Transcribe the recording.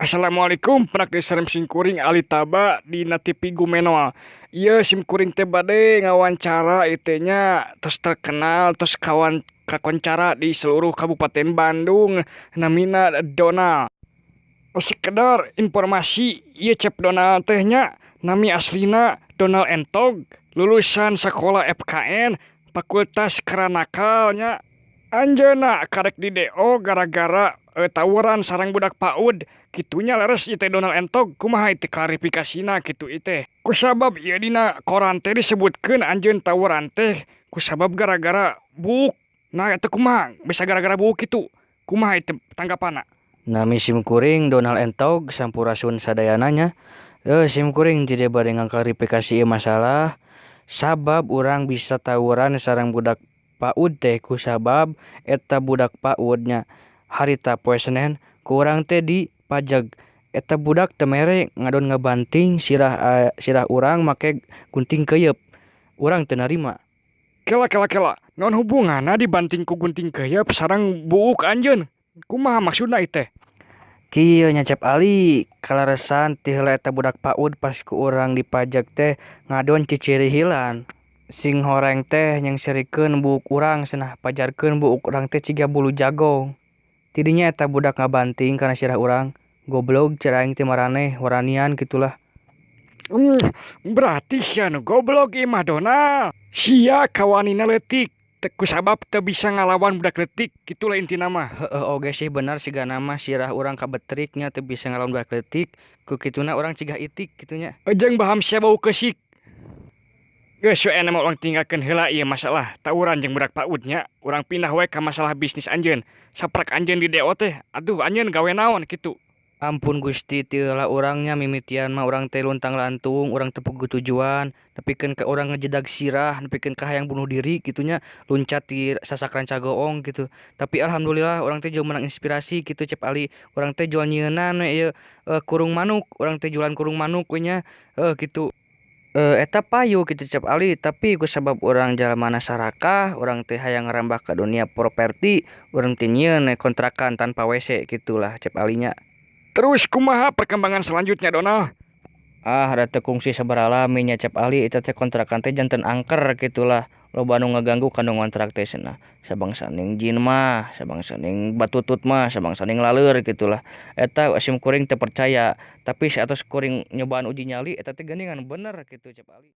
Assalamualaikum, penak sareng simkuring Ali Taba dina TV Gumenoa. Ieu simkuring teh bade ngawancara ieu nya, tos terkenal, tos kawan kakoncara di seluruh Kabupaten Bandung, namina Donald. Sekedar informasi, ieu Cep Donald teh nya nami aslina Donald Entog, lulusan sekolah FKN Fakultas Karanakal nya. Anjeunna karek di DO gara-gara tawuran sareng budak PAUD kitu nya. Leres ieu teh, Donald Entog? Kumaha ieu teh klarifikasina kitu ieu teh? Kusabab ieu dina koran teh disebutkeun anjeun tawuran teh kusabab gara-gara buuk. Nah, eta kumaha bisa gara-gara buuk kitu? Kumaha ieu tanggapanna? Nami simkuring Donald Entog, sampurasun sadayana nya. Simkuring tidak bade ngaklarifikasi ieu masalah. Sabab urang bisa tawuran sareng budak PAUD teh kusabab eta budak PAUD nya, harita poe Senen ku urang teh dipajeg. Eta budak teu mere, ngadon ngabanting sirah, sirah urang make gunting keuyeub. Urang teu narima. Kela, kela, kela, naon hubunganna dibanting ku gunting keuyeub sareng buuk anjeun? Kumaha maksudna ieu teh? Kieu nya, Cep Ali, kaleresan ti heula eta budak PAUD pas ku urang dipajeg teh ngadon cicirihilan. Sing horeng teh nyengserikeun buuk urang cenah, pajarkeun buuk urang teh ciga bulu jagong. Tidinya eta budak ngabanting kana sirah urang. Goblog cer aing teh, maraneh waranian kitulah. Berarti sia nu goblog ieu mah, Donald. Sia kawanina leutik kusabab teu bisa ngalawan budak leutik, kitulah intina mah. Heeh oge sih, bener sigana mah sirah urang kabetrik nya, teu bisa ngalawan budak leutik, ku kituna urang cigah itik kitu nya. Jeung baham sia bau keusik. Geus we, aya mah urang tinggalkeun heula ieu masalah tawuran jeung budak PAUD nya. Urang pindah we ka masalah bisnis anjeun. Saprak anjeun di DO teh, aduh, anjeun gawe naon kitu? Ampun Gusti, ti heula urang nya, mimitian mah urang teh luntang lantung, urang teu puguh tujuan, nepikeun ka urang ngejedag sirah, nepikeun ka hayang bunuh diri kitu nya, luncat ti sasakran Cagoong kitu. Tapi alhamdulillah urang teh jauh menang inspirasi kitu, Cep Ali. Urang teh jual nyieunan we ieu kurung manuk, urang teh jualan kurung manuk we nya, heuh kitu. Eta payu kitu, Cep Ali, tapi kusabab urang jalemana sarakah, urang teh hayang ngarambah ka dunia properti, urang teh nyieun we kontrakan tanpa WC kitulah, Cep Ali nya. Terus kumaha perkembangan selanjutnya, Donald? Ah, da teu kungsi sabaraha lami nya, Cep Ali, eta teh kontrakan teh janten angker kitulah. Loba nu ngaganggu ka nu ngontrak teh cenah. Sabangsaning jin mah, sabangsaning batutut mah, sabangsaning laleur kitulah. Eta sim kuring teu percaya, tapi saatos kuring nyobaan uji nyali eta teh geuningan bener kitu, Cep Ali.